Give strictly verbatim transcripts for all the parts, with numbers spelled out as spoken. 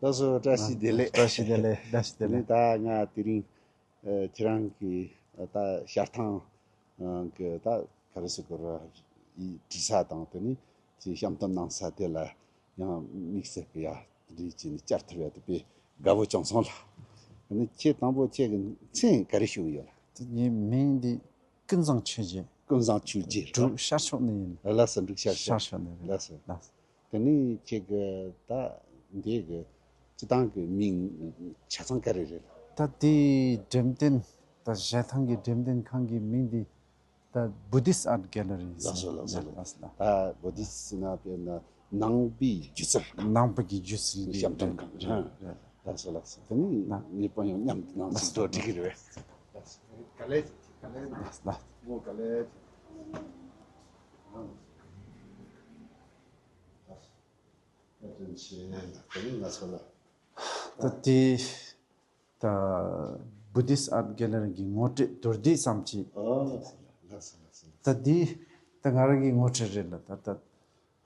ལགས་སོ། བཀྲ་ཤིས་བདེ་ལེགས། བཀྲ་ཤིས་བདེ་ལེགས། བཀྲ་ཤིས་བདེ་ལེགས། ད་ང་དེ་རིང་ཨ་ཁྱེད་རང་གི་ཨ་ད་ཤར་ཐང་ཨ་གི་ད་ག་རེ་ཟེར་དགོས་རེད། ཡི་བྲིས་ས་དང་དེ་ནི་ཅིག་བཤམས་སྟོན་གནང་ས་དེ་ལ་ཡང་དམིགས་བསལ་གི་ཡ་དེ་འདྲ་བྱས་ནས་བཅར་ཐུབ་ཡ་དེ་དཔེ་དགའ་བོ་བྱུང་སོང་ལགས། དེ་ནི་ཁྱེད་དང་པོ་ཁྱེད་ཀྱི་མཚན་ག་རེ་ཞུ་གི་ཡོད་ལགས། ངའི་མིང་འདི་ཀུན་བཟང་ཆོས་རྒྱལ། ཀུན་བཟང་ཆོས་རྒྱལ། འབྲུག་ཤར་ཕྱོགས་ནས་ཡིན། ལགས་སོ། འབྲུག་ཤར་ཕྱོགས། ཤར་ཕྱོགས་ནས་རེད། ལགས་སོ། ལགས་སོ། དེ་ནས་ཁྱེད་ཀྱི་ད་འདི་གི་སྤྱི་བཏང་གི་མིང་ཆ་ཚང་ག་རེ་རེད། ད་དེའི་འགྲེམས་སྟོན། ད་ཞལ་ཐང་གི་འགྲེམས་སྟོན་ཁང་གི་མིང་འདི་ད་Buddhist Art Gallery ཡིན། ལགས་སོ། ལགས་སོ། ལགས་སོ། ལགས། ད་བོ་དྷི་ཟེར་ན་དཔེར་ན་ནང་པའི་སྒྱུ་རྩལ། ནང་པ་གི་སྒྱུ་རྩལ་གྱི་བཤམས་སྟོན་ཁང་། འགྲེམས་སྟོན། རེད། ལགས་སོ། ལགས་སོ། དེ་ནི་ལགས། ངེད་པོ་ཡང་མཉམ་དུ་ནང་ཞིག་འགྲོ་འགྲིག་གི་རེད། ལགས་སོ། ག་ལེ་ག་ལེ་ན། ལགས། ལགས། ངོ་ག་ལེ། བཀའ་དྲིན་ཆེ། དེ་ནི་ང་ཚོ་ལ། ད་དེ་ད་Buddhist Art Gallery གི་ངོ་སྤྲོད་མདོར་བསྡུས་ཙམ་ཅིག། ཨོ། ལགས་སོ། ལགས་སོ། ལགས་སོ། ད་དེ་ད་ང་རང་གི་ངོ་སྤྲོད་རེད་ལགས། ད་ད་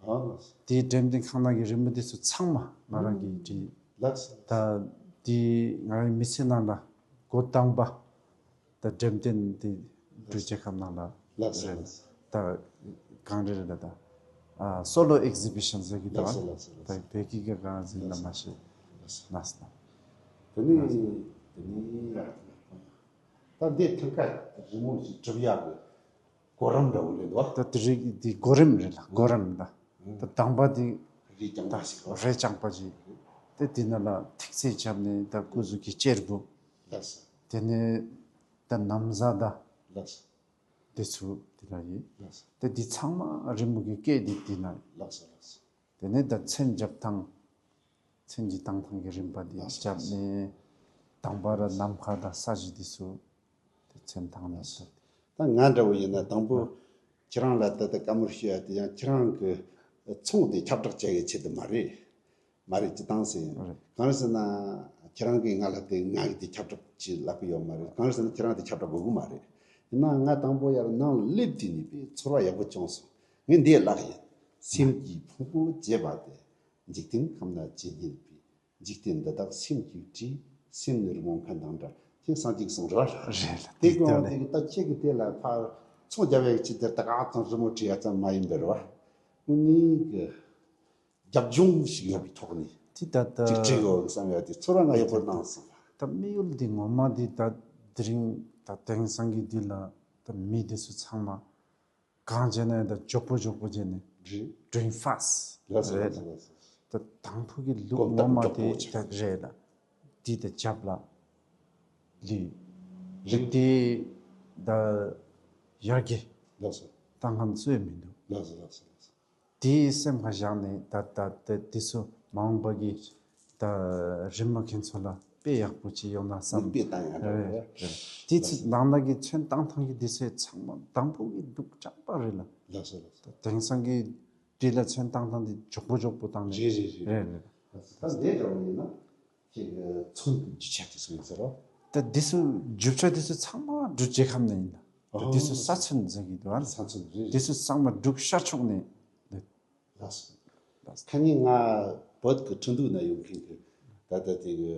ཨོ། ལགས་སོ། དེའི་འགྲེམས་སྟོན་ཁང་ནང་གི་རི་མོ་དེ་ཚོ་ཚང་མ་ང་རང་གིས་བྲིས། ལགས་སོ། ད་དེ་ང་རང་མི་ཚེ་ནང་ལ་འགོ་དང་པ་ད་འགྲེམས་སྟོན་དེ་འབྲུག་རྒྱལ་ཁབ་ནང་ལ། ལགས་སོ། རེད། ལགས་སོ། ད་གང་རེད་རེད། ད་ཨ་solo exhibition ཟེར་གི་འདུག། ལགས་སོ། ལགས་སོ། ད་བོད་སྐད་ཀྱི་གང་ཟེར་ན་མ་ཤེས། ལགས་སོ། ལགས་སོ། དེ་ནི་དེ་ནི་ཡ། ད་འདི་ཐང་ཀ་རི་མོ་ཞིག་གྲུབ་ཡག་གི་གོ་རིམ་འདྲ་བོ་རེད་འདུག། ད་དེ་རིགས་འདི་གོ་རིམ་རེད་ལགས། གོ་རིམ་ད། ད་དང་པ་འདི་རས་རྐྱང་པ་ཞིག་རེད། རས་རྐྱང་པ་ཞིག། དེ་དེ་ནང་ལ་ཐིག་ཚད་བརྒྱབ་ནས་ད་སྐུ་གཟུགས་ཀྱི་གཅེར་བུ། ལགས་སོ། དེ་ནས་ད་ན་བཟའ་ད། ལགས་སོ། དེ་ཚོ་དེ་ལ་ཡིན། ལགས་སོ། དེ་འདི་ཚང་མ་རི་མོ་གི་སྐད་འདི་དེ་ན་ཡིན། ལགས་སོ། ལགས་སོ། དེ་ནས་ད་མཚན་རྒྱབ་ཐང་། མཚན་གྱི་བཏང་ཐང་གི་རིམ་པ་འདི། ལགས་སོ། རྒྱབ་ནས་དང་པ་ར་ནམ་མཁའ་དང་ས་གཞི་འདི་ཚོ་དེ་མཚན་བཏང་ནས་ད། ད་ང་འདྲ་བོ་ཡིན་ན་དང་པོ་ཁྱེད་རང་ལ་ད་ལྟ་བཀའ་མོལ་ཞུ་ཡ་དེ་ཡང་ཁྱེད་རང་གི་ཚོང་དེ་ཁྱབ་བསྒྲགས་བྱ་ཡའི་ཆེད་དུ་མ་རེད། མ་རེད། སྤྱི་བཏང་ཟེར། རེད། གང་རེད་ཟེར་ན་ཁྱེད་རང་གིས་ང་ལ་དེ་ང་གི་དེ་ཁྱབ་བསྒྲགས་ཅིག་ལབ་གི་ཡོད་མ་རེད། གང་རེད་ཟེར་ན་ཁྱེད་རང་དེ་ཁྱབ་བསྒྲགས་དགོས་གི་མ་རེད། ཡིན་ནའང་ང་དང་པོ་ཡར་ནང་ལ་སླེབས་དུས་ནས་དཔེ་ཚོར་བ་ཡག་པོ་བྱུང་སོང་། ངས་འདི་ལབ་ཡིན། སེམས་ཀྱི་ཕུང་པོ་བྱས་པ་དེ། འཇིག་རྟེན་ཁམས་ན་ཇི་སྙེད་པའི། འཇིག་རྟེན་འདི་དག་སེམས་ཀྱིས་བྲིས། སེམས་ནི་རི་མོ་མཁན་དང་འདྲ། ཁྱེད་སངས་རྒྱས་གསུང་རེད་བ། རེད་ལགས། དེ་དེ་གོང་ལྟ་དེ་ལས། གི་ད་ཁྱེད་ཀྱི་དེ་ལ་ཕར་ཚོང་རྒྱབ་ཡག་ཅིག་དེར་ད་ག་ཙམ་རི་མོ་བྲིས་ཡ་ཙམ་མ་ཡིན་པར་བ། དངོས་གནས་ཀྱི་རྒྱབ་ལྗོངས་ཤིག་ཡོད་པའི་ཐོག་ནས་དེ་ད་ལྟ་ཅིག་བྲིས་ཡོད་བསམ་ཡ་དེ་ཚོར་བ་ང་ཡག་པོ་གནང་སོང་། ད་དམིགས་ཡུལ་འདི་ངོ་མ་འདི་ད་དེ་རིང་ད་དེང་སང་གི་འདི་ལ་ད་མི་འདི་ཚོ་ཚང་མ། གང་བྱས་ན་ཡང་ད་མགྱོགས་པོ་མགྱོགས་པོ་བྱས་ནས། རེད། Doing fast། ལགས་སོ། རེད། ལགས་སོ། ལགས་སོ། ད་དང་ཕུ་གི་ལུགས་གོམ་སྟབས་ངོ་མ་དེ་མགྱོགས་པོ་ད་བྱས། རེད་ལ། དེ་ད་རྒྱབ་ལ་ལུས། རེད། དེ་ད་ཡར་རྒྱས། ལགས་སོ། ད་ང་ཚོས་མི་འདུག། ལགས་སོ། ལགས་སོ། ལགས་སོ། དེའི་སེམས་ཁ་བཞག་ནས་ད་ད་ད་དེ་ཚོ་མ་འོངས་པ་གི་ད་རི་མོ་མཁན་ཚོ་ལ་དཔེ་ཡག་པོ་ཅིག་ཡོང་ན་བསམ། མིག་དཔེ་བཏང་ཡག་འདྲ་བོ། རེད། རེད། དེ་ཚོ་ནང་ན་གི་ཚོན་བཏང་ཐང་གི་དེ་ཚོ་ཚང་མ་དང་པོ་གི་སྡུག་ཅག་པ་རེད་ལ། ལགས་སོ། ལགས་སོ། དེང་སང་གི་དེ་ལ་ཚོན་བཏང་ཐང་དེ་མགྱོགས་པོ་མགྱོགས་པོ་བཏང་ནས། རེད་རེད་རེད། རེད་རེད། ད་འདི་འདྲ་བོ་ཡིན་ན་ཁྱེད་ཀྱི་ཚོན་གྱི་རྒྱུ་ཆ་དེ་ཚོ་ཡིན་ཟེར་རོ། ད་དེ་ཚོ་རྒྱུ་ཆ་དེ་ཚོ་ཚང་མ་འབྲུག་རྒྱལ་ཁབ་ནས་ཡིན་ལ། ད་དེ་ཚོ་ཨོ། ས་ཚོན་ཟེར་གི་འདུག་ཨ། ས་ཚོན་རེད། དེ་ཚོ་ཚང་མ་འབྲུག་ཤར་ཕྱོགས་ནས། ལགས་སོ། ལགས་སོ། ཁ་ཉིན་ང་བོད་ཀྱི་ཁྲིན་ཏུའུ་ན་ཡོད་མཁན་གྱི་ད་ལྟ་དེ་གི་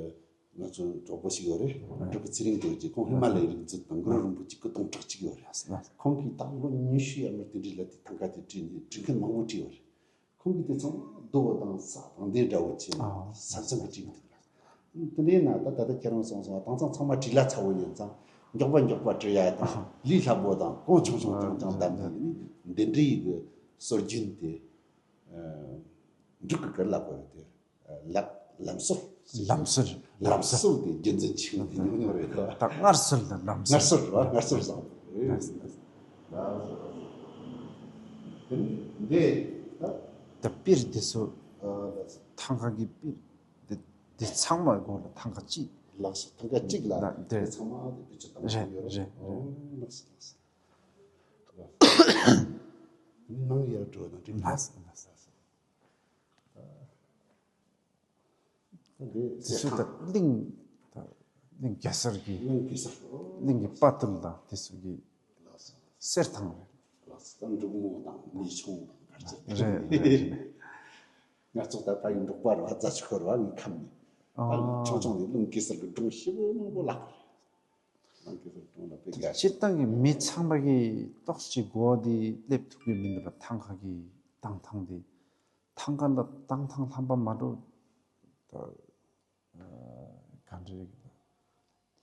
ང་ཚོ་གྲོགས་པོ་ཞིག་ཡོད་རེད། ཨ། འབྲུག་གི་ཚེ་རིང་རྡོ་རྗེ། ཁོང་ཧི་མ་ལ་ཡའི་རིག་འཛིན་དང་གུ་རུ་རིན་པོ་ཆེ་སྐུ་སྟོང་ཕྲག་གཅིག་ཡོད་རེད། ལགས་སོ། ཁོང་གིས་ད་ལོ་ཉི་ཤུ་ཡར་མར་དེ་འདྲའི་ལ་དེ་ཐང་ག་དེ་བྲིས་ནས་བྲིས་མཁན་མང་པོ་བྲིས་ཡོད་རེད། ཁོང་གིས་དེ་ཚང་མ་རྡོ་དང་ས་དང་དེ་འདྲ་བོ་བྱས་ནས། ཨ། ས་ཚང་གི་བྲིས་འདུག། དེ་འདྲའི་ན་ད་ད་ལྟ་ཁྱེད་རང་གསུངས་སོང་བ། དེང་སང་ཚང་མ་བྲིས་ལ་ཚ་བོ་ཡིན་ཙང་མགྱོགས་པ་མགྱོགས་པ་བྲིས་ཡ་དང་། ཨ། ལས་སླ་པོ་དང་གོང་ཆུང་ཆུང་ཨ། ཆུང་ཆུང་བདམས་ཏེ་ཡིན། འདི་འདྲའི་གི་སྲོལ་རྒྱུན་དེ། ཨ། འབྲུག་གི་སྐད་ལ་གོ་རེད་དེ། ལག་ལམ་སྲོལ། ལམ་སྲོལ། ལམ་སྲོལ་དེ་རྒྱུན་འཛིན་བྱེད་ཀྱི་ཉུང་ཉུང་རེད་དོ། ད་སྔར་སྲོལ་དང་ལམ་སྲོལ། སྔར་སྲོལ་ར་སྔར་སྲོལ་བཟང་པོ་རེད། ལགས་སོ། དེ་ནི་འདི་ད། ད་པིར་དེ་ཚོ། ཨ། ལགས་སོ། ཐང་ག་གི་པིར་དེ་དེ་ཚང་མ་སྒོ་ལ་ཐང་ག་གཅིག། ལགས་སོ། ཐང་ག་གཅིག་ལ་ལ་དེ། དེ་ཚང་མ་དེ་བེད་སྤྱོད་བཏང་རེད་གི་ཡོད་རེད། རེད། ཨོ། ལགས་སོ། ལགས་སོ། ནང་ཡར་འགྲོ་ན་འགྲིག། ལགས་སོ། ལགས་སོ། ལགས་སོ། དེ་ཚོ་ད་གླིང་། ད་གླིང་གེ་སར་གྱི། གླིང་གེ་སར། གླིང་གི་དཔའ་ཐུལ་དང་དེ་ཚོ་གི་གསེར་ཐང་རེད། ལགས་སོ། འབྲུག་མོ་དང་ནུས་ཆུང་དང་ག་ཚོད། རེད་རེད་རེད། ང་ཚོ་ད་ཕ་གི་འབྲོག་པ་རེད་བ། རྫ་ཆུ་ཁོར་བ་གི་ཁམས་ནས། ཨ། ད་ཆུང་ཆུང་ནས་རླུང་གེ་སར་གྱི་སྒྲུང་ཞེ་པོ་མང་པོ་ལ། རླུང་གེ་སར་སྒྲུང་ལ་དཔེ་དགའ། སྤྱིར་བཏང་གི་མི་ཚང་མ་གིས་ཏོག་ཙམ་གོ་བ་དེ་སླེབས་ཐུབ་ཀྱི་མི་འདུག་ལ། ཐང་ཁ་གི་གཏང་ཐང་དེ། ཐང་ཁ་ལ་གཏང་ཐང་ལྷམ་པ་མ་འགྲོ། ད་ག་འདྲ་རེད།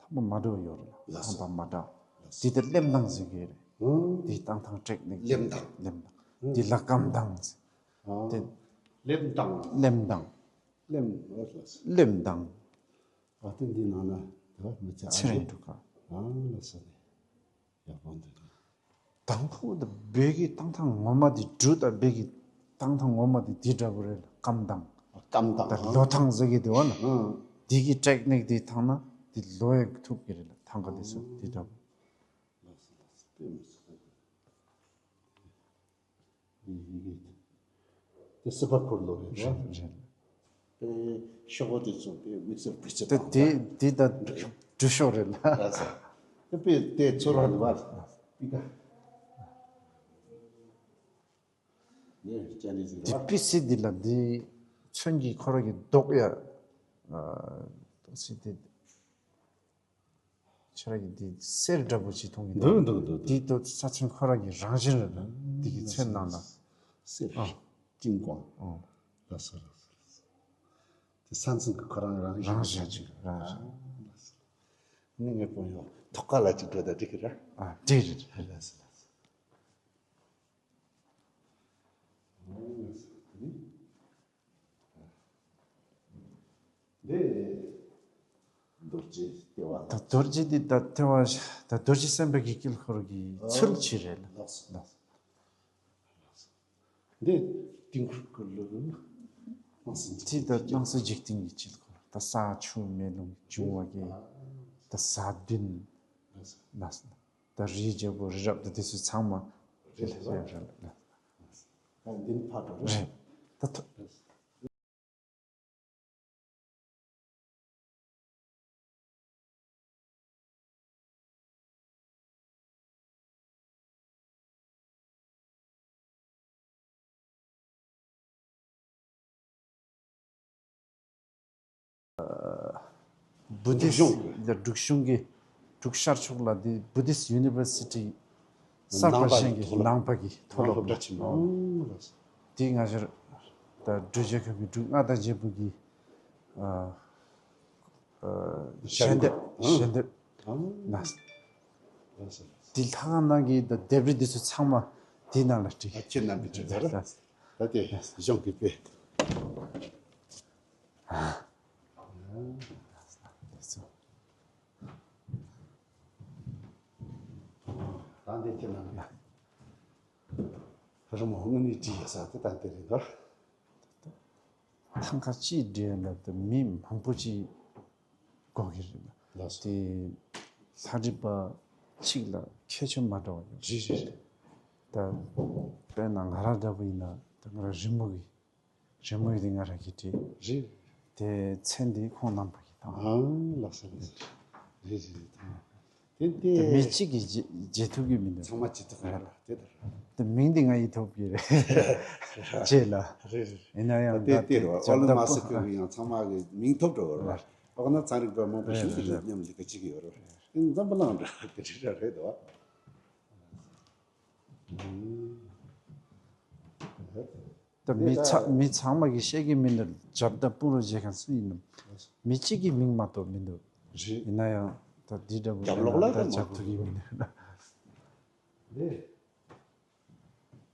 ལྷམ་པ་མ་འདྲ་བ་ཡོད་རེད། ལགས་སོ། ལྷམ་པ་མ་འདྲ། ལགས་སོ། འདི་ལྟར་ལེམ་དང་ཟེར་གྱི་རེད། ཨང་། འདི་གཏང་ཐང་ཀྲེག་ནེག་ལེམ་དང་། ལེམ་དང་། ཨང་། འདི་ལ་སྐམ་དང་ཟེར། ཨང་། དེ་ལེམ་དང་། ལེམ་དང་། ལེམ། ལགས་སོ། ལེམ་དང་། ཨ་དེ་འདི་ནང་ན་ད་མི་ཚེ་ཨ་ཚེ་རིང་འདུག་ག། ཨང་། ལགས་སོ་ནི། ཡག་པོ་འདུག། དང་པོ་དེ་བོད་ཀྱི་གཏང་ཐང་ངོ་མ་དེ། འབྲུ་དང་བོད་ཀྱི་གཏང་ཐང་ངོ་མ་དེ་དེ་འདྲ་པོ་རེད་ལ། སྐམ་དང་། སྐམ་དང་། ད་ལོ་ཐང་ཟེར་གྱི་དེ་བ་ན། ཨང་། དེ་གི་ཀྲེག་ནེག་དེ་ཐང་ན་དེ་ལོ་ཡག་ཐུབ་ཀྱི་རེད་ལ། ཐང་ག་དེ་ཚོ་དེ་འདྲ་པོ། ལགས་སོ། ལགས་སོ། དཔེ་མི་སྲིད་པ། དེ་སྲིད་པ་འཁོར་ལོ་རེད་བ། རེད་རེད། དཔེ་ཤོག་བུ་དེ་ཚོ་དཔེ་དམིགས་བསལ་དུས་ཚོད་དེ་དང་དེ་དེ་ད་འབྲུ་ཤོག་རེད་ལ། ལགས་སོ། དེ་དཔེ་དེ་ཚོ་རང་ལ་བ། པི་ཀ། ནས་ཅན་ནི་ཟེར་དེ་བ། པི་སི་འདི་ལ་འདི་ཚོན་གྱི་ཁོ་ར་གི་མདོག་ཡ། ཨ། སི་དེ། ཁྱེད་རང་གིས་འདི་གསེར་འདྲ་པོ་ཅིག་མཐོང་གི་འདུག། འདུག་འདུག་འདུག། འདི་ཏོ་ས་ཚོན་ཁོ་རང་གི་རང་བཞིན་རེད་ལ། འདི་གི་ཚོན་ནང་ལ། གསེར། ཨ། ཀིང་ཀོང་། ཨོ། ལགས་སོ་ལགས་སོ་ལགས་སོ། དེ་ས་ཚོན་གི་ཁོ་རང་རང་བཞིན། རང་བཞིན་ཅིག་རང་བཞིན། ཨ། ལགས་སོ། ནི་ངའི་སྤུན་ཡོད་ཐོག་ཁ་ལ་ཅིག་འགྲོ་ད་འགྲིག་གི་ར། ཨ། འགྲིག་རེད་རེད། ལགས་སོ་ལགས་སོ། ཨོ་ལགས་སོ། དེ་ནི། འདི་རྡོ་རྗེ་ལྟེ་བ། ད་རྡོ་རྗེ་འདི་ད་ལྟེ་བ། ད་རྡོ་རྗེ་སེམས་དཔའི་གི་དཀྱིལ་འཁོར་གྱི་ཚུལ་ཅིག་རེད་ལ། ལགས་སོ། ལགས་སོ། འདི་དཀྱིལ་འཁོར་གྱི་ལུགས། སྣང་སྲིད་འཇིག་རྟེན། འདི་ད་སྣང་སྲིད་འཇིག་རྟེན་གྱི་དཀྱིལ་འཁོར། ད་ས་ཆུ་མེ་རླུང་འབྱུང་བ་གི། ད་ས་བདུན། ལགས་སོ། ལགས་སོ། ད་རིའི་རྒྱལ་པོ་རི་རབ་ད་དེ་ཚོ་ཚང་མ། རེད་རེད། རེད་རེད། ད་འདི་ནི་ཕར་འགྲོ་རེད། རེད། ད་ཐོ། རེད། བུ་དིས་འབྲུག་གཞུང་གི། འབྲུག་གཞུང་གི་འབྲུག་ཤར་ཕྱོགས་ལ་དེ་བུ་དིས་ཡུ་ནི་བར་སི་ཊི་གསར་པ་བཞེངས་ཀྱི། ནང་པ་གི་མཐོ་སློབ། ནང་པ་གི་མཐོ་སློབ་ལ། སློབ་གྲྭ་ཆེན་མོ། ཨང་། དེ་སྔ་ཕྱིར་ད་འབྲུག་རྒྱལ་ཁབ་ཀྱི་འབྲུག་མངའ་བདག་རྒྱལ་པོ་གི། ཨ། ཨ། ཞལ་འདེབས། ཞལ་འདེབས། ཞལ་འདེབས། ཨང་། ལགས། ལགས་སོ། དེ་ལྷ་ཁང་ནང་གི་ད་ལྡེབས་རིས་འདི་ཚོ་ཚང་མ་དེའི་ནང་ལ་བྲིས། ཨ། ཁྱེད་རྣམ་པས་བྲིས་ད་ར། ལགས། ད་དེ་གཞུང་གི་དཔེ། ཨ། ད་འདི་ཁྱེད་རྣམ་པས་རི་མོ་དངོས་གནས་བྲིས་ཡོད་ས་དེ་ད་འདི་རེད་འདུག། ཐང་ག་གཅིག་འབྲི་ཡ་ལ་ད་མི་མང་པོ་ཅིག་དགོས་ཀྱི་རེད། ལགས་སོ། དེ་ལྷ་བྲིས་པ་གཅིག་ལ་ཁྱད་ཆོས་མ་འདྲ་བ་ཡོད། རེད་རེད་རེད། ད་དཔེར་ན་ང་རང་འདྲ་པོ་ཡིན་ན་ད་ང་རང་རི་མོ་གི། རི་མོ་ཡི་དེ་ང་རང་གིས་བྲིས། རེད། དེ་མཚན་དེ་ཁོང་རྣམ་པ་གིས་བཏང་། ཨང་། ལགས་སོ་ལགས་སོ། རེད་རེད་རེད། དེ་དེ་དེ་མི་གཅིག་གིས་བརྗེ་བརྗེ་ཐུབ་ཀྱི་མི་འདུག། ཚང་མ་བརྗེ་ཐུབ་ཀྱི་རེད། དེ་ལྟར། དེ་མིང་འདི་ང་ཡིས་ཐོབ་ཀྱི་རེད། རྗེས་ལ། རེད་རེད། ཡིན་ན་ཡང་དེ་ད་དེ་རེད་བ། ཨོ་ལི་མ་སི་ཀི་གི་ཡང་ཚང་མ་གི་མིང་ཐོབ་འགྲོ་བ་རེད་བ། ཨོ་ན་ཚན་རིག་པ་མང་པོ་ཞིག་གིས་མཉམ་ལས་ཀ་བྱེད་ཀྱི་ཡོད་རེད་བ། དེ་འཛམ་བུ་གླིང་འདྲ་དེ་རེད་ར་རེད་བ། ད་མི་ཚ་མི་ཚང་མ་གིས་ཤེས་ཀྱི་མིན་ནམ། རྒྱབ་དང་དཔུང་རོགས་བྱེད་མཁན་སུ་ཡིན་ནམ། མི་གཅིག་གི་མིང་མ་གཏོགས་མི་འདུག། རེད། ཡིན་ན་ཡང་ད་འདི་འདྲ་པོ་རྒྱབ་ལོགས་ལ་ད་ད་རྒྱབ་ཐུབ་ཀྱི་མིན་ནམ། འདི་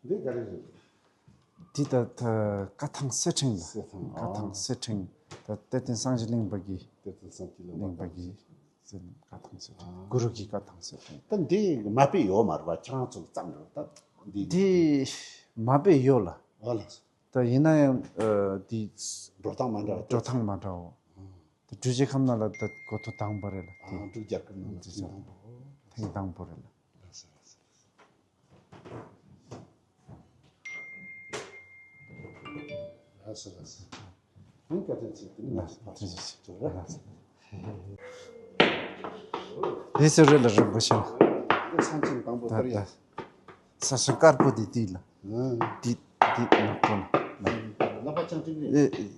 འདི་ག་རེ་རེད། འདི་ད་ད་བཀའ་ཐང་གསེར་ཕྲེང་ལ། གསེར་ཐང་། བཀའ་ཐང་གསེར་ཕྲེང་། ད་གཏེར་སྟོན་སངས་རྒྱས་གླིང་པ་གི། གཏེར་སྟོན་སངས་རྒྱས་གླིང་པ་གི། ཟེར་ནས་བཀའ་ཐང་གསེར་ཕྲེང་། ཨ། གུ་རུ་གི་བཀའ་ཐང་གསེར་ཕྲེང་། ད་འདི་མ་དཔེ་ཡོད་མ་རེད་བ། ཁྱེད་རང་ཚོ་ལ་བརྩམས་འགྲོ་ད་འདི། འདི་མ་དཔེ་ཡོད་ལ། ཨ་ལ། ད་ཡིན་ན་ཡང་ཨ་འདི་འགྲོ་སྟངས་མ་འདྲ་བ། འགྲོ་སྟངས་མ་འདྲ་བ། ཨ། ད་འབྲུག་རྒྱལ་ཁབ་ནང་ལ་ད་འགོ་ཐོག་དང་པོ་རེད་ལ། ཨ། འདི་འབྲུག་རྒྱལ་ཁབ་ནང་ལ་ཐེངས་དང་པོ། ཐེངས་དང་པོ་རེད་ལ། ལགས་སོ་ལགས་སོ། ལགས་སོ་ལགས་སོ། ཨང་། བཀའ་དྲིན་ཆེ། དེ་ནི་ང་ཚོ་ཕར་ཕྱིན་ཐུབ་ར། ལགས་སོ། དེ་ཚོ་རེད་ལ་རིན་པོ་ཆེ། འདི་སང་ཕྱིན་དང་པོ་ད་ལྟར་ཡ། ད་ས་སོ་དཀར་པོ་དེ་དེ་ལ། ཨང་། དེ་དེ་ནག་པོ་ལ། ལག་པ་བརྐྱངས་བསྒྲིགས་རེད། ཨེ་ཨེ།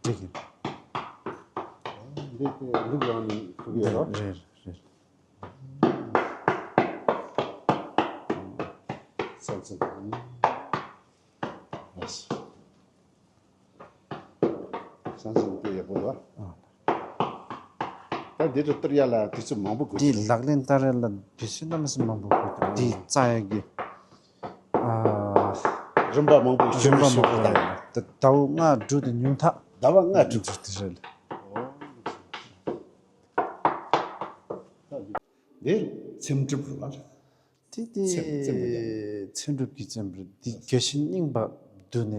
བསྒྲིགས་ཡིན། དེ་དེ་འདུག་ཡང་ནི་ཐུག་ཡོད་རོ། རེད་རེད། ས་འཛིན་ས་འཛིན་དེ་ཡག་པོ་རེད་བ། ད་འདི་རུ་བསྟར་ཡ་ལ་དུས་ཚོད་མང་པོ་དགོས། དེ་ལག་ལེན་བསྟར་ཡ་ལ་དུས་ཚོད་གནམ་མེད་ས་མེད་མང་པོ་དགོས། དེ་རྩ་ཡ་གི་ཨ། རིམ་པ་མང་པོ་ཞུ་རིམ་པ་མང་པོ་ཞུ་དང་། ད་ཟླ་བ་ལྔ་དྲུག་དེ་ཉུང་མཐའ། ཟླ་བ་ལྔ་དྲུག་དྲུག་དེ་རེད། འདི་ཚེམ་དྲུབ་རེད་བ། དེ་དེ་ཚེམ་ཚེམ་དྲུབ་ཀྱི་ཚེམ་རེད། འདི་དགེ་བཤེས་རྙིང་པ་འདུག་ནས་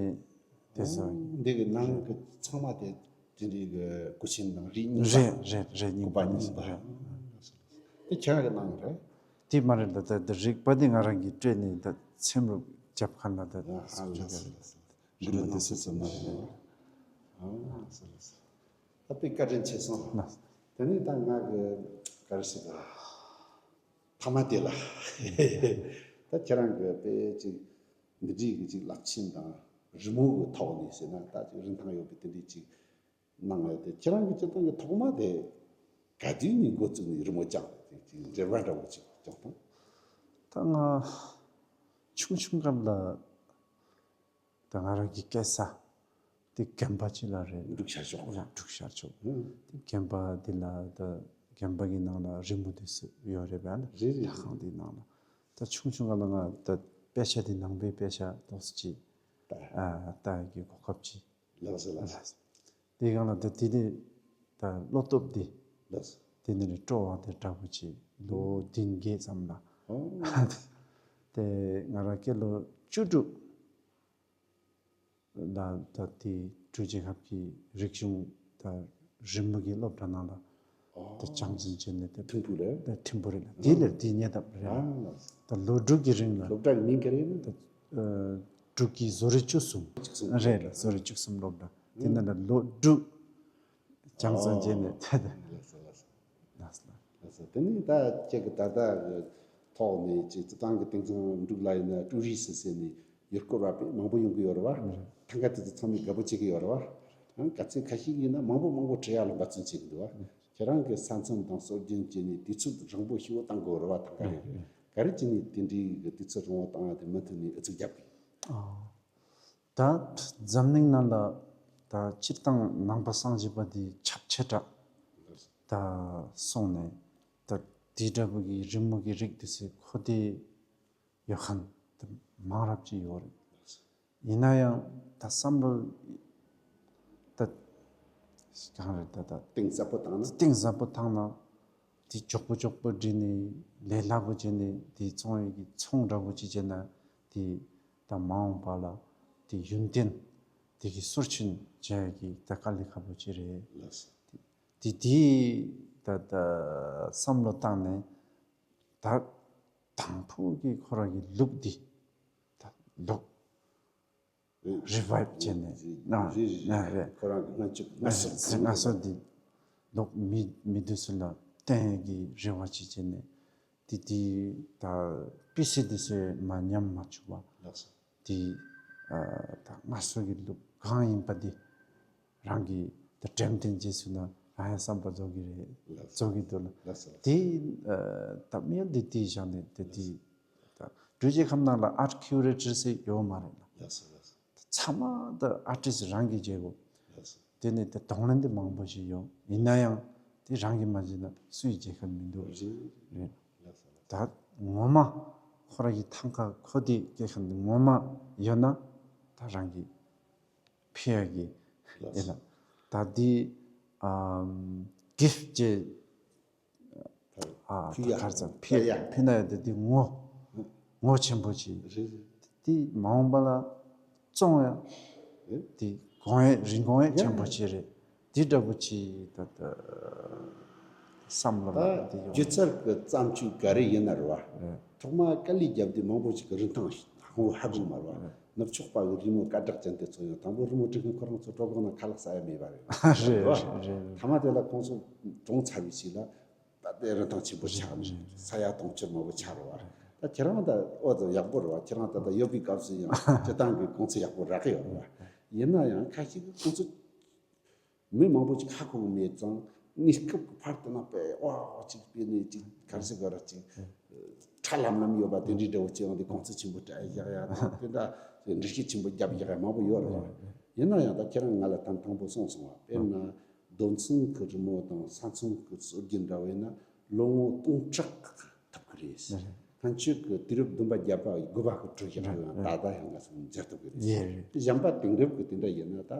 དེ་ས། འདི་གི་ནང་གི་ཚང་མ་དེ་དེ་འདྲའི་གི་སྐུ་ཆེན་དང་རིགས་རྙིང་པ། རེད་རེད་རེད། རྙིང་པ་རྙིང་པ་རེད། དེ་ཁྱེད་རང་གི་ནང་རེད། དེ་མ་རེད། ད་ད་ད་རིག་པ་དེ་ང་རང་གིས་སྤྲད་ནས་ད་ཚེམ་རུ་རྒྱབ་ཁ་ན་ད་ཨ་ལགས་སོ་ལགས་སོ། འདི་རིག་པ་དེ་ཚོ་ཚེམ་མ་རེད། ཨ་ལགས་སོ་ལགས་སོ། ད་དཔེ་བཀའ་དྲིན་ཆེ་སོང་། དེ་ནས་ད་ང་གི་ག་རེ་ཟེར་གི་རེད། ཐ་མ་དེ་ལ། ད་ཁྱེད་རང་གི་དཔེ་ཅིག་འདི་འདྲའི་གི་ཅིག་རླབས་ཆེན་དང་རི་མོ་གི་ཐོག་ནས་ཟེར་ན་ད་ཅིག་རིན་ཐང་ཡོད་པའི་དེ་འདྲའི་ཅིག་གནང་ཡོད་དེ། ཁྱེད་རང་གི་སྤྱིར་བཏང་གི་ཐོག་མ་དེ་ག་དུས་ནས་འགོ་བཙུགས་ནས་རི་མོ་བརྐྱངས་ཏེ་ཅིག་འབྲེལ་བ་འདྲ་བོ་ཅིག་བརྐྱངས་དང་། ད་ང་ཆུང་ཆུང་སྐབས་ལ། ད་ང་རང་གི་སྐྱེས་ས་དེ་དགོན་པ་ཅིག་ལ་རེད། འབྲུག་ཤར་ཕྱོགས། ཡང་འབྲུག་ཤར་ཕྱོགས། ཨང་། དེ་དགོན་པ་འདི་ལ་ད་དགོན་པ་གི་ནང་ལ་རི་མོ་དེ་ཚོ་ཡོད་རེད་པ། རེད་རེད། ལྷ་ཁང་འདི་ནང་ལ། ད་ཆུང་ཆུང་སྒང་ལ་ང་ད་དཔེ་ཆ་དེ་ནང་པའི་དཔེ་ཆ་ཏོག་ཙམ་ཅིག་ལྟ། ཨ་ལྟ་ཡག་གི་གོ་སྐབས་ཅིག་ལགས་སོ་ལགས་སོ། དེ་སྒང་ལ་ད་དེ་ནས་ད་བློ་སྟོབས་དེ། ལགས་སོ། དེ་ནས་སྤྲོ་བ་དེ་འདྲ་པོ་ཅིག་ལོ་བདུན་བརྒྱད་ཙམ་ལ། ཨོ། དེ་ང་རང་སྐྱེས་ལོ་བཅུ་དྲུག་ལ་ད་དེ་འབྲུག་རྒྱལ་ཁབ་ཀྱི་རིག་གཞུང་ད་རི་མོ་གི་སློབ་གྲྭ་ནང་ལ་ཨོ། ད་སྦྱང་བརྩོན་བྱས་ནས་ད་ཐིམ་ཕུག་ལ། ད་ཐིམ་ཕུག་རེད་ལ། དེ་ལས་དེ་ཉེ་འདབས་རེད། ཨ་ལགས། ད་ལོ་དྲུག་གི་རིང་ལ། སློབ་གྲྭ་གི་མིང་ག་རེ་ཡིན་ན། ད་ཨ་འབྲུག་གི་བཟོ་རིག་བཅུ་གསུམ། བཅུ་གསུམ། རེད་ལ། བཟོ་རིག་བཅུ་གསུམ་སློབ་གྲྭ། དེ་ནང་ལ་ལོ་དྲུག་སྦྱང་བརྩོན་བྱས་ནས་ད་ད། ལགས་སོ་ལགས་སོ། ལགས་སོ། ལགས་སོ། དེ་ནས་ད་ཁྱེད་ཀྱི་ད་ལྟ་གི་ཐོག་ནས་ཅིག་སྤྱིར་བཏང་གི་དེང་སང་འབྲུག་ལ་ཡིན་ན་ཀྲུའུ་རི་སི་ཟེར་ནས་ཡུལ་སྐོར་བ་དཔེ་མང་པོ་ཡོང་གི་ཡོད་རེད་བ། ཐང་ག་དེ་ཚོ་ཚང་མས་དགའ་པོ་བྱེད་ཀྱི་ཡོད་རེད་བ། ཡང་ག་ཚོད་ཁ་ཤས་ཡིན་ན་མང་པོ་མང་པོ་བྲིས་ཡ་ལ་འབད་བརྩོན་བྱེད་ཀྱི་འདུག་བ། ཁྱེད་རང་གི་ས་མཚམས་དང་སྲོལ་རྒྱུན་བཅས་ནས་དུས་ཚོད་རིང་པོ་ཞེ་པོ་བཏང་དགོས་རེད་བ། ཐང་ག་ཡོད་རེད། ག་རེ་བྱས་ནས་དེ་འདྲའི་གི་དུས་ཚོད་རིང་པོ་བཏང་ཡ་དེ་མུ་མཐུད་ནས་ཨུ་ཚུགས་རྒྱབ་དགོས། ཨོ། ད་འཛམ་གླིང་ནང་ལ་ད་སྤྱིར་བཏང་ནང་པ་སངས་རྒྱས་པ་འདི་ཁྱབ་ཆེ་དྲགས་ད་སོང་ནས། ད་དེ་འདྲ་བོ་གི་རི་མོ་གི་རིགས་དེ་ཚོའི་གོ་བདེ་ཡོད་མཁན་དེ་མང་རབས་ཅིག་ཡོད་རེད། ཡིན་ན་ཡང་ད་བསམ་བློ་ད་གང་རེད། ད་ད་གཏིང་ཟབ་པོ་བཏང་ན། གཏིང་ཟབ་པོ་བཏང་ན། དེ་མགྱོགས་པོ་མགྱོགས་པོ་བྲིས་ནས་ལས་སླ་པོ་བྱས་ནས་དེ་བཙོང་ཡས་ཀྱི་ཚོང་འདྲ་པོ་ཅིག་བྱས་ན། དེ་ད་མ་འོངས་པ་ལ་དེ་ཡུན་བརྟན་དེ་གི་སྲོལ་ཆེན་བྱ་ཡས་ཀྱི་ད་དཀའ་ལས་ཁག་པོ་ཅིག་རེད། ལགས་སོ། དེ་དེ་ད་ད་བསམ་བློ་བཏང་ནས་ད་དང་ཕུ་གི་ཁོ་རང་གི་ལུགས་འདི་ད་ལུགས། རི་བའི་བྱས་ནས། རེད་རེད་རེད། ཁོ་རང་གི་སྔ་ཕྱི་སྔར་སྲོལ་སྔར་སྲོལ་འདི་ལོག་མི་མི་འདི་ཚོ་ལ་བསྟན་གྱི་རེ་བ་ཅིག་བྱས་ནས། དེ་དེ་ད་པི་སི་འདི་ཚོས་མ་ཉམས་མ་བཅུག་པ། ལགས་སོ། དེ་ཨ་ད་སྔར་སྲོལ་གྱི་ལུགས་གང་ཡིན་པ་འདི་རང་གིས་ད་དྲན་རྟེན་བྱས་ཚུལ་ན་རང་ཡང་བསམ་པ་རྫོགས་ཀྱི་རེད། ལགས་སོ། རྫོགས་ཀྱི་འདུག་ལ། ལགས་སོ། དེ་ཨ་ད་དམིགས་ཡུལ་འདི་དེ་བཞག་ནས་དེ་དེ། ད་འབྲུག་རྒྱལ་ཁབ་ནང་ལ་ཨར་ཊི་ཁིའུ་རེ་ཊར་ཟེར་ཡོད་མ་རེད་ལ། ལགས་སོ་ལགས་སོ། ཚང་མ་ད་ཨར་ཊིསི་རང་གིས་བྱེད་དགོས། ལགས་སོ། དེ་ནས་ད་གདོང་ལེན་དེ་མང་པོ་ཞིག་ཡོད། ཡིན་ན་ཡང་དེ་རང་གིས་མ་བྱས་ན་སུས་བྱེད་མཁན་མི་འདུག་རེད། རེད། ལགས་སོ་ལགས་སོ། ད་ངོ་མ་ཁོ་རང་གི་ཐང་ག་ཁོ་དེ་སྐྱེ་མཁན་དེ་ངོ་མ་ཡོད་ན་ད་རང་གིས་ཕུལ་ཡག་གི། ལགས་སོ། ཡིན་ན་ད་དེ་ཨམ་གིཕ་ཊི་ཅེས། ཨ་ཕུལ་ཡ། གར་ཙམ་ཕུལ་ཡ། ཕུལ་ན་ཡང་དེ་དེ་ངོ་ངོ་ཆེན་པོ་ཅིག་རེད་རེད། དེ་མ་འོངས་པ་ལ་བཙོང་ཡ། རེད། དེ་གོང་འོག་རིན་གོང་འོག་ཆེན་པོ་ཅིག་རེད། དེ་འདྲ་པོ་ཅིག་ད་ད་བསམ་བློ་ལ་ད་དེ་ཡོང་། སྒྱུ་རྩལ་གྱི་བརྩམས་ཆོས་ག་རེ་ཡིན་ན་རེད་བ། རེད། ཐོག་མ་དཀའ་ལས་བརྒྱབ་དུས་མང་པོ་ཅིག་གི་རིན་ཐང་ཧ་གོ་མ་རེད་བ། རེད། ནུབ་ཕྱོགས་པ་གི་རི་མོ་སྐད་གྲགས་ཅན་དེ་ཚོ་ཡང་དང་པོ་རི་མོ་འབྲི་མཁན་ཁོ་རང་ཚོ་གྲོད་ཁོག་ནང་ཁ་ལག་ཟ་ཡ་མེད་པ་རེད། རེད་རེད་རེད། ཐ་མ་དེ་ལ་ཁོང་ཚོ་གྲོང་ཚར་བའི་ཕྱིར་ལ། ད་ལྟའི་རིན་ཐང་ཆེན་པོ་ཆགས་ནས་ས་ཡ་དུང་ཕྱུར་མང་པོ་ཆགས་རེད་བ། ད་ཁྱེད་རང་ད་ཨོ་ད་ཡག་པོ་རེད་བ། ཁྱེད་རང་ད་ལྟ་ཡོད་པའི་སྐབས་སུ་ཡང་སྤྱིར་བཏང་གི་གོང་ཚད་ཡག་པོ་རག་གི་ཡོད་རེད་བ། ཡིན་ན་ཡང་ཁ་ཤས་ཀྱིས་ཁོང་ཚོ་མི་མང་པོ་ཅིག་ཧ་གོ་གི་མེད་ཙང་ གནས་སྐབས་ཀྱི་བར་དུ་ན་དཔེ་ཨོ་ཅིག་དཔེ་ནས་ཅིག་ག་རེ་ཟེར་དགོས་ར། ཅིག་ཁྲ་ལམ་ལམ་ཡོད་པ་དེ་འདྲའི་འདྲ་བོ་ཅིག་ཡང་དེ་གོང་ཚད་ཆེན་པོ་སྤྲད་བཞག་ཡ་དང་། དེ་འདྲ་འགྲེལ་བཤད་ཆེན་པོ་བརྒྱབ་བཞག་ཡ་མང་པོ་ཡོད་རེད། ཡིན་ན་ཡང་ད་ཁྱེད་རང་ང་ལ་དང་དང་པོ་གསུངས་སོང་བ། དཔེར་ན་རྡོ་ཚོང་གི་རི་མོ་དང་ས་མཚམས་ཀྱི་སྲོལ་རྒྱུན་འདྲ་བས་ན་ལོ་ངོ་སྟོང་ཕྲག་ཐུབ་ཀྱི་རེད། ཕན་ཆད་ཀྱི་དུས་རབས་བདུན་པ་བརྒྱད་པ་དགུ་པ་གི་འགྲོ་བཞག་ཡོད་ན་ད་ལྟ་ཡང་ང་ཚོ་མཇལ་ཐུབ་ཀྱི་རེད། གཞན་པ་དེང་རབས་ཀྱི་དེ་འདྲ་ཡིན་ན་ད་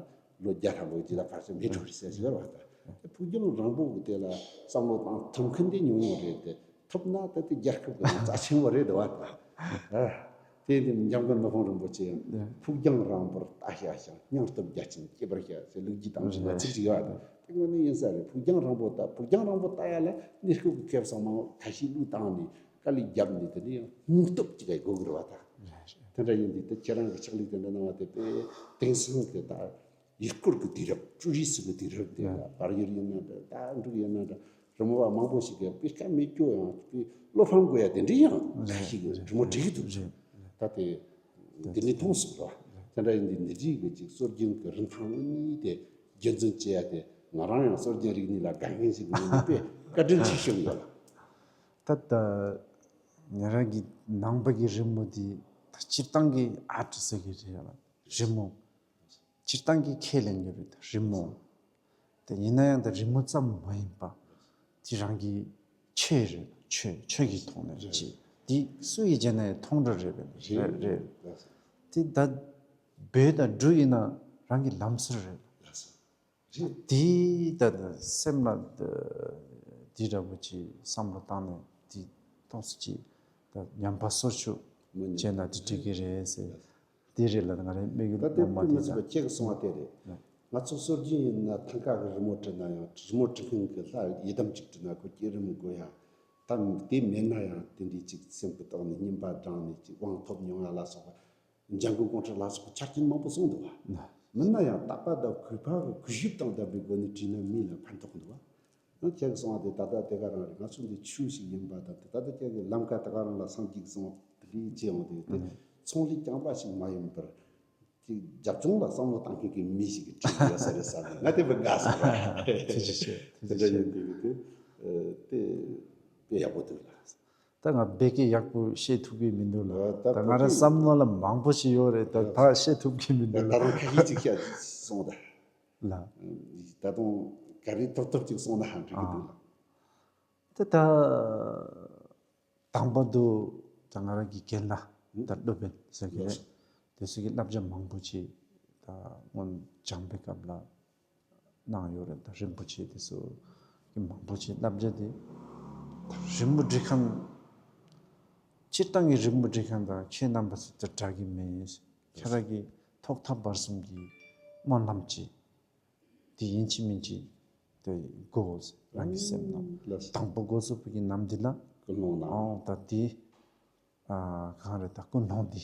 ལོ་བརྒྱ་ལྷག་ལོ་ཅི་ལ་ཕལ་ཆེར་མེད་འགྲོ་རེད་ཟེར་ཞིག་ཡོད་རེད་བ། ད་ཕུགས་རྒྱང་རིང་པོ་གི་དེ་ལ་བསམ་བློ་བཏང་ཐུབ་མཁན་དེ་ཉུང་ཉུང་རེད་དེ། ཐུབ་ན་ད་དེ་རྒྱལ་ཁབ་ཀྱི་རྩ་ཆེན་པོ་རེད་འདུག་བ། ད་དེ་འདི་འཇམ་མགོན་མི་ཕམ་རིན་པོ་ཆེ་ཡང་ཕུགས་རྒྱང་རིང་པོར་ལྟ་ཤ་ཞིང་སྙིང་སྟོབས་རྒྱ་ཆེན་སྐྱེད་པར་བྱ་ཟེར་ལུགས་ཀྱི་དང་ཞིག་ལ་ཚིག་ཅིག་ཡོད་རེད། དེ་དངོས་གནས་ཡིན་ས་རེད། ཕུགས་རྒྱང་རིང་པོ་ལྟ། ཕུགས་རྒྱང་རིང་པོ་ལྟ་ཡ་ལ་གནས་སྐབས་ཀྱི་སྐལ་བ་བཟང་མང་ཁ་ཤས་བློས་བཏང་ནས་དཀའ་ལས་བརྒྱབ་ནས་དེ་ནས་ཡང་སྙིང་སྟོབས་ཅིག་ག་དགོས་ཀྱི་རེད་བ། ད་དེ་འདྲ་ཡིན་དུས་ད་ཁྱེད་རང་གི་ཕྱག་ལས་དེ་འདྲ་གནང་བ་དེ་དཔེ་དེང་སང་གི་ད་ཡུལ་སྐོར་གྱི་དུས་རབས། ཀྲུ་རི་སི་གི་དུས་རབས་དེ་ལ་བར་ཡུལ་ཡིན་ན་འདྲ། ད་འབྲུག་ཡིན་ན་འདྲ། རི་མོ་བ་མང་པོ་ཞིག་གིས་དཔེ་དཀའ་མེད་སྐྱོ་ཡང་དཔེ་བློ་ཕམ་དགོས་ཡ་དེ་འདྲ་ཡང་ཁ་ཤས་ཀྱིས་རི་མོ་བྲིས་ཀྱི་འདུག་ད་དེ་འདི་ནས་མཐོང་སོང་ར། དེ་འདྲ་ཡིན་དུས་འདི་འདྲའི་གི་ཅིག་སྲོལ་རྒྱུན་གྱི་རིན་ཐང་དངོས་གནས་དེ་རྒྱུན་འཛིན་བྱེད་ཡ་དེ་ང་རང་ཡང་སྲོལ་རྒྱུན་རིག་གནས་ལ་དགའ་མཁན་ཞིག་ཡིན་ནས་དཔེ་བཀའ་དྲིན་ཆེ་ཞུ་གི་ཡོད་ལ། ད་ལྟ་ང་རང་གི་ནང་པ་གི་རི་མོ་འདི་ད་སྤྱིར་བཏང་གི་ཨར་ཊི་ཟེར་གི་རེད་ལ། རི་མོ། སྤྱིར་བཏང་གི་ཁས་ལེན་གྱི་རེད། རི་མོ། དེ་ཡིན་ན་ཡང་ད་རི་མོ་ཙམ་མ་ཡིན་པ། དེ་རང་གི་ཆོས་རེད། ཆོས། ཆོས་ཀྱི་ཐོག་ནས་ཅིག་འདི་སུ་ཡིས་བྱས་ན་ཡང་མཐོང་གྲོལ་རེད་པས། རེད། རེད། དེ་ད་བོད་དང་འབྲུག་ཡིན་ན་རང་གི་ལམ་སྲོལ་རེད། དེ་ད་སེམས་ལ་འདི་འདྲ་བོ་ཅིག་བསམ་བློ་བཏང་ནས་འདི་ཏོག་ཙམ་ཅིག་ད་ཉམས་པ་སོར་ཆུད་བྱས་ན་འདི་འགྲིག་གི་རེད་ཟེར། དེ་རེད་ལ་ང་རའི་དམིགས་ཡུལ་ད་དེ་ངོ་མ་དཔེ་མི་དེ་སྲིད་པ་ལ། ཁྱེད་ཀྱིས་གསུངས་པ་དེ་རེད། ང་ཚོ་སྲོལ་རྒྱུན་ཡིན་ན་ཐང་ག་གི་རི་མོ་བྲིས་ན་ཡང་རི་མོ་བྲིས་མཁན་གྱི་ལྷ་ཡི་དམ་ཅིག་བྲིས་ན་ཁོ་བསྐྱེད་རིམ་དགོས་ཡ། ད་དེ་མེད་ན་ཡང་དེ་འདྲའི་ཅིག་སེམས་ཀྱི་ཐོག་ནས་སྙིམ་པ་དྲངས་ནས་ཅིག་དབང་ཐོབ་མྱོང་ཡ་ལ་སོགས་པ། འཇམ་མགོན་ཀོང་སྤྲུལ་ལ་སོགས་པའི་ཆ་རྐྱེན་མང་པོ་གསུངས་འདུག་བ། མིན་ན་ཡང་དད་པ་དང་གུས་པ་གི་གུས་ཞབས་དང་ལྡན་པའི་སྒོ་ནས་བྲིས་ན་མི་ལ་ཕན་ཐོགས་འདུག་བ། ཁྱེད་ཀྱིས་གསུངས་པ་དེ་ད་ལྟ་དེ་ག་རང་རེད། ང་ཚོ་འདི་ཆོས་ཤིག་ཡིན་པ་དང་དེ་ད་ལྟ་ཁྱེད་ཀྱི་ལམ་ཁ་དེ་ག་རང་ལ་སངས་རྒྱས་ཀྱིས་གསུངས་པ་དེ་འདྲའི་ཅི་ཡང་དེ་དེ་ཚོང་ལས་རྐྱང་པ་ཞིག་མ་ཡིན་པར་དེ་རྒྱབ་ལྗོངས་ལ་བསམ་བློ་བཏང་མཁན་གྱི་མི་ཞིག་གིས་བྲིས་ཡོད་ས་རེད་བསམ་ནས་ང་དེ་བས་དགའ་སོང་། ཐུགས་རྗེ་ཆེ། ཐུགས་རྗེ་ཆེ། དེ་འདྲ་ཡིན་དུས་དེ་དེ་དཔེ་ཡག་པོ་འདུག་ལ། ད་ང་བོད་སྐད་ཡག་པོ་བཤད་ཐུབ་ཀྱི་མི་འདུག་ལ། ད་ད་ང་རང་བོད་སྐད་བསམ་མནོ་ལ་མང་པོ་ཞིག་ཡོད་རེད། ད་ད་བཤད་ཐུབ་ཀྱི་མི་འདུག་ད་ལ། ད་རུང་ཁ་ཤས་ཅིག་བཤད་སོང་ད། ལ། ད་དུང་ག་རེ་ཐོབ་ཐོབ་ཅིག་གསུངས་ན་ཧ་འགྲིག་གི་འདུག་ལ། ད་ད་དང་པོ་དུ་ད་ང་རང་གི་རྒན་ལགས་ད་སློབ་དཔོན་ཟེར་གི་རེད། དེ་ཚོ་གི་བསླབ་བྱ་མང་པོ་ཅིག་ད་སྔོན་སྦྱངས་པའི་སྐབས་ལ། གནང་ཡོད་རེད། ད་རིན་པོ་ཆེ་དེ་ཚོ་གི་མང་པོ་ཅིག་བསླབ་བྱ་དེ་ད་རི་མོ་འབྲི་མཁན། སྤྱིར་བཏང་གི་རི་མོ་འབྲི་མཁན་དང་ཁྱེད་རྣམ་པ་ཚོ་དེ་འདྲ་གི་མེད། ཁྱེད་རང་གི་ཐོག་མཐའ་བར་གསུམ་གྱི་སྨོན་ལམ་ཅིག་དེ་ཡིན་གཅིག་མིན་གཅིག་དེ་དགོས། རང་གི་སེམས་ནང་ལགས་སོ། དང་པོ་དགོས་སོ་བུ་གི་ནམ་དེ་ལ་ཀུན་སློང་ནང་ཨང་ད་དེ། ཨ་གང་རེད་ད་ཀུན་སློང་འདི།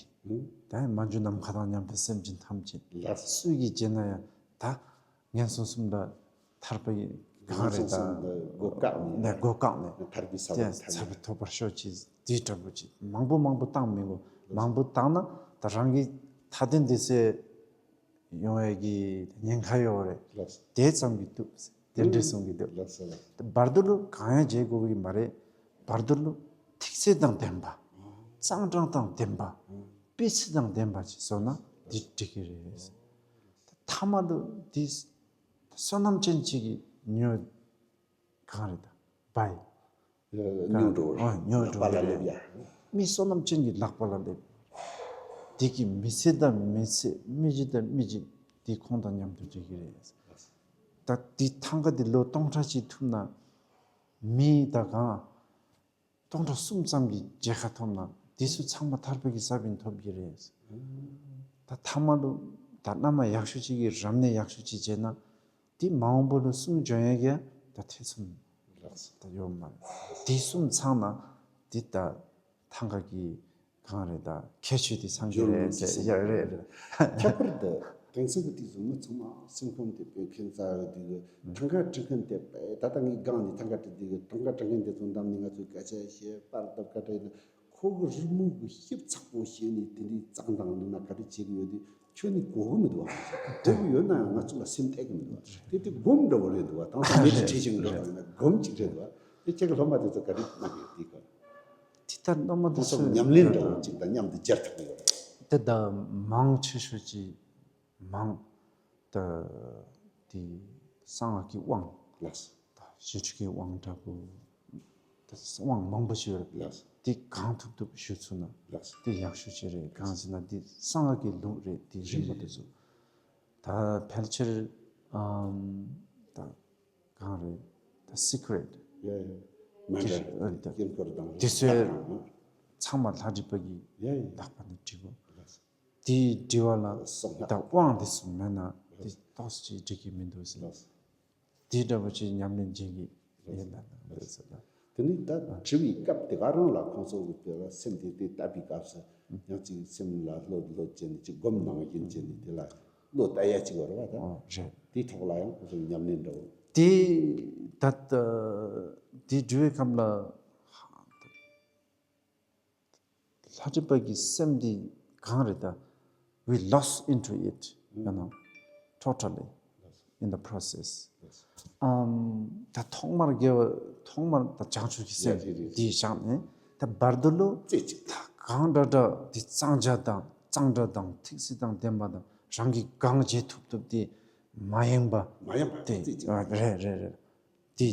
ཨུ། ད་མ་འཇུ་ནམ་མཁའ་དང་མཉམ་པའི་སེམས་ཅན་ཐམས་ཅད་ལགས་སོ། སུས་ཀྱིས་བྱས་ན་ཡང་ད་ངན་སོང་གསུམ་ལ་ཐར་པའི་གང་རེད་ད་ངན་སོང་གསུམ་ལ་སྒོ་བཀག་ནས་ནས་སྒོ་བཀག་ནས་ཐར་པའི་ས་བོན་ཐོབ་ཚར་པའི་ཐོབ་པར་ཤོག་ཅེས་འདི་འདྲ་པོ་ཅིག་མང་པོ་མང་པོ་བཏང་མི་དགོས། མང་པོ་བཏང་ན་ད་རང་གི་མཐའ་དོན་འདི་སེ་ཡོང་བའི་གི་ཉེན་ཁ་ཡོད་རེད། ལགས་སོ། དེ་ཙམ་གྱིས་འདུག་དེ་འདྲས་གསུང་གི་འདུག་ལགས་སོ་ལགས། བར་དུ་ལུ་གང་ཡང་བྱེད་དགོས་ཀྱི་མ་རེད། བར་དུ་ལུ་ཐིག་ཚད་དང་ལྡན་པ། གཙང་སྦྲ་དང་ལྡན་པ། སྤུས་ཚད་དང་ལྡན་པ་ཅིག་བཟོ་ན་འདི་འགྲིག་གི་རེད། ཐ་མ་ལུ་འདི་བསོད་ནམས་ཅན་ཅིག་གི་ཉོ་གང་རེད་ད། བའི། ཉོ་འགྲོ་བར། ཨ་ཉོ་འགྲོ་ལག་པ་ལ་བར་སླེབས་ཡ། མི་བསོད་ནམས་ཅན་གྱི་ལག་པ་ལ་སླེབས། དེ་གི་མི་ཚེ་དང་མི་ཚེ་མི་གཞི་དང་མི་གཞི་དེ་ཁོང་དང་མཉམ་དུ་འབྲེལ་གྱི་རེད། ད་དེ་ཐང་ག་དེ་ལོ་སྟོང་ཕྲག་གཅིག་ཐུབ་ན་མི་ད་གང་སྟོང་ཕྲག་གསུམ་ཙམ་གྱི་མཇལ་ཁ་ཐོབ་ན་དེ་ཚོ་ཚང་མ་ཐར་པ་གི་ས་བོན་ཐོབ་ཀྱི་རེད། ད་ཐ་མ་ལུ་ད་བླ་མ་ཡག་ཤོས་ཅིག་གིས་རབ་གནས་ཡག་ཤོས་ཅིག་བྱས་ན། དེ་མ་འོངས་པ་ལ་གསུང་བྱོན་ཡས་ཀྱི་ད་ཐེ་ཚོམ་ལགས་སོ། ད་ཡོད་མ་རེད། དེ་གསུམ་ཚང་ན་དེ་ད་ཐང་ག་གི་གང་རེད་ད་ཁྱད་ཆོས་དེ་ཚང་གི་རེད་ཟེར་ཡ་རེད་རེད། ཁྱད་པར་དུ་དེང་སང་གི་དུས་སུ་མི་ཚང་མ་སེམས་ཁམས་དེ་དཔེ་ཁྱད་མཚར་རེད། དེ་གི་ཐང་ག་འབྲི་མཁན་དེ་དཔེ་ད་ལྟ་ངའི་སྒང་ནས་ཐང་ག་འབྲི་དེ་གི་ཐང་ག་འབྲི་མཁན་དེ་ཚོ་འདམ་ནས་ང་ཚོའི་སྐད་ཆ་བཤད་པར་བཏབ་ཁ་བྲལ་ན་ཁོ་གི་རི་མོ་གི་ཞིབ་ཚགས་པོ་བཤད་ནས་དེ་འདྲའི་བརྩེགས་འདང་ནི་ན་ག་རེ་བྱེད་གི་ཡོད་དེ། ཁྱོད་ནི་གོ་གི་མི་འདུག་བ། གོ་གི་ཡོད་ན་ཡང་ང་ཚོ་ལ་སེམས་གཏད་གི་མི་འདུག་བ། དེ་དེ་སྒོམ་འདྲ་བོ་རེད་འདུག་བ། དེང་སང་མི་དེ་ཁྲིད་ཅིང་འགྲོ་དང་ཡིན་ན་སྒོམ་གཅིག་རེད་འདུག་བ། དེ་ཁྱེད་ཀྱི་སློབ་མ་དེ་ཚོ་ག་རེ་གནང་གི་ཡོད་དེའི་སྐོར། དེ་ལྟར་སློབ་མ་དེ་ཁོང་ཚོ་ཚོས་ཉམས་ལེན་འདྲ་བོ་གཅིག་དང་མཉམ་དུ་སྦྱར་ཐུབ་ཀྱི་ཡོད་རེད། དེ་ད་མང་ཆེ་ཤོས་ཀྱིས་མང་ད་དེ་གསང་སྔགས་ཀྱི་དབང་། ལགས་སོ། ད་ཞི་ཁྲོའི་དབང་འདྲ་པོ། ད་དབང་མང་པོ་ཞིག་ཡོད་རེད། ལགས་སོ། དེ་གང་ཐུབ་ཐུབ་ཞུ་ཚུགས་ན། ལགས་སོ། དེ་ཡག་ཤོས་ཅིག་རེད། གང་ཟེར་ན་དེ་གསང་སྔགས་ཀྱི་ལུགས་རེད། དེ་རིམ་པ་དེ་ཚོ། ད་ཕལ་ཆེར་ཨམ་ད་གང་རེད། ད་སི་ཀྲེ་ཊི། ཡ་ཡ། མ་འདྲ་དེ་ཨ་ད་དཀྱིལ་འཁོར་དང་དེ་ཚོའི་ཚང་མ་ལྷ་བྲིས་པ་གིས། ཡ་ཡ། ལྷག་པ་ནས་བྲིས་པ། ལགས་སོ། དེའི་འབྲི་བ་ལ་སོང་ད་དབང་དེ་ཚོ་མེད་ན་དེ་ཏོག་ཙམ་འགྲིག་གི་མི་འདུག་ཟེར། ལགས་སོ། དེ་འདྲ་པོ་ཅིག་ཉམས་ལེན་བྱེད་ཀྱི་ཡིན་ལ་འདོད་ཟེར་ལ། དེ་ནི་ད་དྲི་བའི་སྐབས་དེ་ག་རང་ལ་ཁོང་ཚོ་གི་དེ་ལ་སེམས་དེ་དེ་བཏབ་པའི་སྐབས་སུ་ཡང་ཅིག་སེམས་ལ་བློ་བློ་བྱས་ནས་ཅིག་སྒོམ་གནང་ཡིན་བྱས་ནས་དེ་ལ་བློ་གཏད་ཡ་ཅིག་ཡོད་རེད་བ། ད་ཨོ་རེད། དེའི་ཐོག་ལ་ཡང་ཁོང་ཚོ་ཉམས་ལེན་འདྲ་བོ། དེ་ད་ལྟ་དེ་དྲི་བའི་སྐབས་ལ། ལྷ་བྲིས་པ་གི་སེམས་འདི་གང་རེད་ད། We lost into it, you know, totally in the process. ཨམ་ད་ཐོག་མར་དགེ་བ་ཐོག་མར་ད་བྱང་ཆུབ་ཀྱི་སེམས་ཡ་རེད་རེད། འདི་བཞག་ནས་ད་བར་དུ་ལོ་རྩེ་གཅིག་ད་གང་འདྲ་འདྲ་འདི་གཙང་སྦྱང་དང་གཙང་སྦྲ་དང་ཐིག་ཚིག་དང་ལྡན་པ་དང་རང་གི་གང་བྱེད་ཐུབ་ཐུབ་དེ་མ་ཡེངས་པ། མ་ཡེངས་པ་དེ་རྩེ་གཅིག་ཨ་རེད་རེད་རེད། དེ་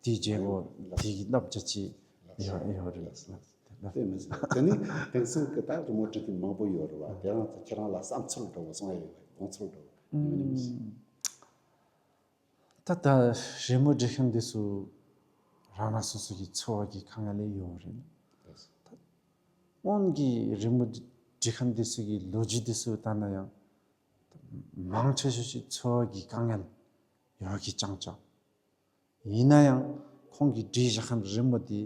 དེའི་རྗེས་ལོ་དེ་གི་རླབས་ཆ་ཆེ་ཡོད་ཡོད་རེད། དེ་མི་ཟེར། དེ་ནི་དེང་སང་གི་ད་རི་མོ་འབྲི་མཁན་མང་པོ་ཡོད་རེད་བ། དེ་རང་ཚོ་ཁྱེད་རང་ལ་བསམ་ཚུལ་འདྲ་བོ་གསུང་ཡ་ཡོད་པ་དགོངས་ཚུལ་འདྲ་བོ་ཡོད་ནི་མི་ཟེར། ད་ད་རི་མོ་འབྲི་མཁན་དེ་ཚོ་རང་རང་སོ་སོ་གི་འཚོ་བ་གི་དཀའ་ངལ་ཡོད་རེད། སྔོན་གྱི་རི་མོ་འབྲི་མཁན་དེ་ཚོ་གི་ལོ་རྒྱུས་དེ་ཚོ་ལྟ་ན་ཡང་མང་ཆེ་ཤོས་ཀྱི་འཚོ་བ་གི་དཀའ་ངལ་ཡོད་ཀྱི་ཅང་ཅང་། ཡིན་ན་ཡང་ཁོང་གིས་བྲིས་བཞག་མཁན་རི་མོ་དེ་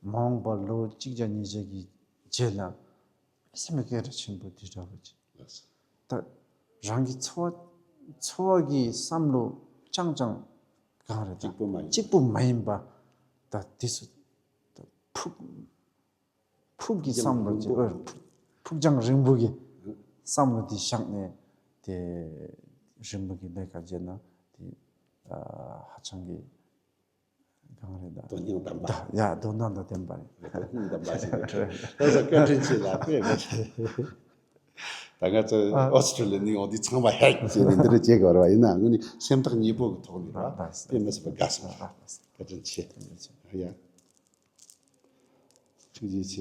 མ་འོངས་པ་ལོ་གཅིག་བརྒྱ་ཉིས་བརྒྱ་གི་རྗེས་ལ་སེམས་སྐད་གྲགས་ཆེན་པོ་དེ་འདྲ་བོ་ཅིག་ད་རང་གི་འཚོ་བ་འཚོ་བ་གི་བསམ་བློ་ཅང་ཅང་གང་རེད་ད། གཅིག་པུ་མ་ཡིན། གཅིག་པུ་མ་ཡིན་པ་ད་དེ་ཚོ་ད་ཕུགས་ཕུགས་ཀྱི་བསམ་བློ་ཅིག་ཕུགས་ཕུགས་རྒྱང་རིང་པོ་གི་བསམ་བློ་དེ་བཞག་ནས་དེ་རི་མོ་གི་ལས་ཀ་བྱས་ན་དེ་ཧ་ཅང་གི་གང་རེད་ད། དོན་སྙིང་ལྡན་པ། ད་ཡ་དོན་སྙིང་དང་ལྡན་པ་རེད། དོན་སྙིང་ལྡན་པ་ཞིག་རེད། ད་ས་བཀའ་དྲིན་ཆེ་ལ་དཔེ་མི་སྲིད། ད་ང་ཚོ་ཨ་ཨོ་སི་ཀྲི་ལི་ཡ་ནས་ཡོང་དུས་ཚང་མ་ཧེག་བྱས་ནས་འདི་འདྲ་བྱེད་དགོས་རེད་བ། ཡིན་ནའང་ངོས་ནས་སེམས་ཐག་ཉེ་པོ་གི་ཐོག་ནས་རེད་བ། དཔེ་མི་སྲིད་པ་དགའ་སོང་། བཀའ་དྲིན་ཆེ། ཡ། ཐུགས་རྗེ་ཆེ།